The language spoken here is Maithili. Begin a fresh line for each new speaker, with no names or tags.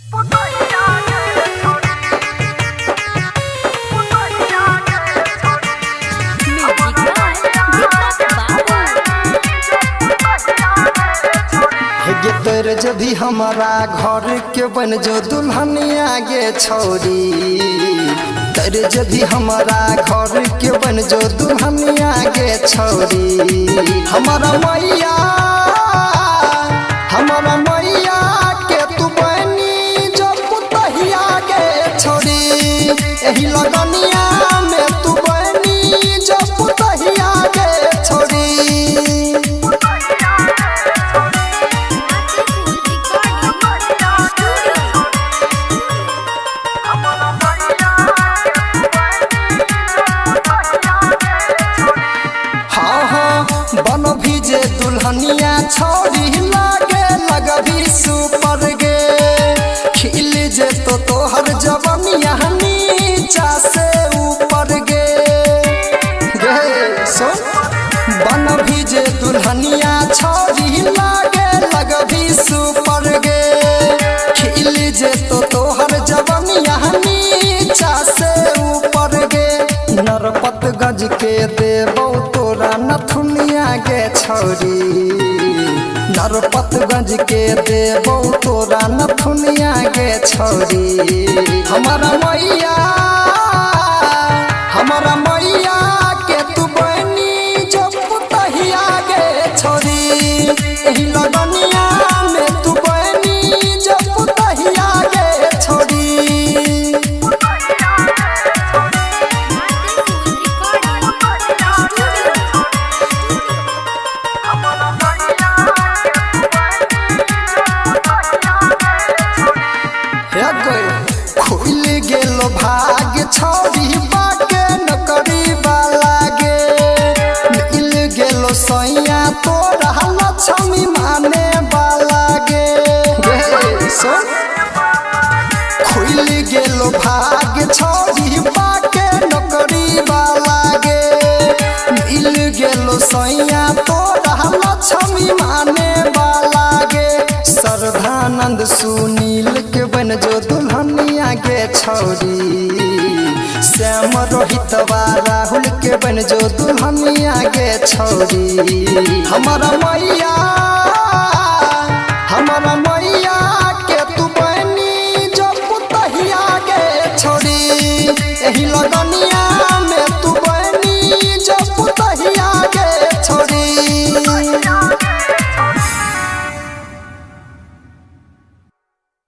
म्यूजिक बाय दीपक बाबू।
हे तोर जब भी हमारा घर के बन जो दुल्हनिया गे छौरी, तर जब भी हमारा घर के बन जो दुल्हनिया गे छौरी। हमारा मैया, हमारा मैया के तू बनी जो पुतहिया गे छौरी, एही लगनिया में तू बनी जो पुतहिया गे छौरी।
Recording studio.
हाँ हाँ, बन भी जे दुल्हनिया छौरी लागे लगभी सुपर गे, खिल जे तो तोहर जवनिया नीचा से ऊपर गे। गे सुन, बन भी जे दुल्हनिया छौरी लागे लगभी सुपर गे, खिल जे तो तोहर जवनिया नीचा से ऊपर गे। नरपतगंज के देबौ तोरा नथुनिया गे छौरी, नरपतगंज के देबौ तोरा नथुनिया गे छौरी। हमारा मैया, हमारा मैया के तू बनी जो पुतहिया गे छौरी, एही लगनिया में तू बनी जो पुतहिया गे छौरी।
Recording studio.
हे गई खुल गेलो भाग छौरी बाके नौकरी वाला गे, मिल गेलो सैया तोरा लक्ष्मी माने वाला गे। गे सुन, खुल गेलो भाग छौरी बाके नौकरी वाला गे, मिल गेलो सैया तोरा लक्ष्मी माने वाला गे। श्रद्धानंद सुनील के बन जो दुल्हनिया गे छौरी, श्याम रोहितवा राहुल के बन जो दुल्हनिया गे छौरी। हमारा मैया,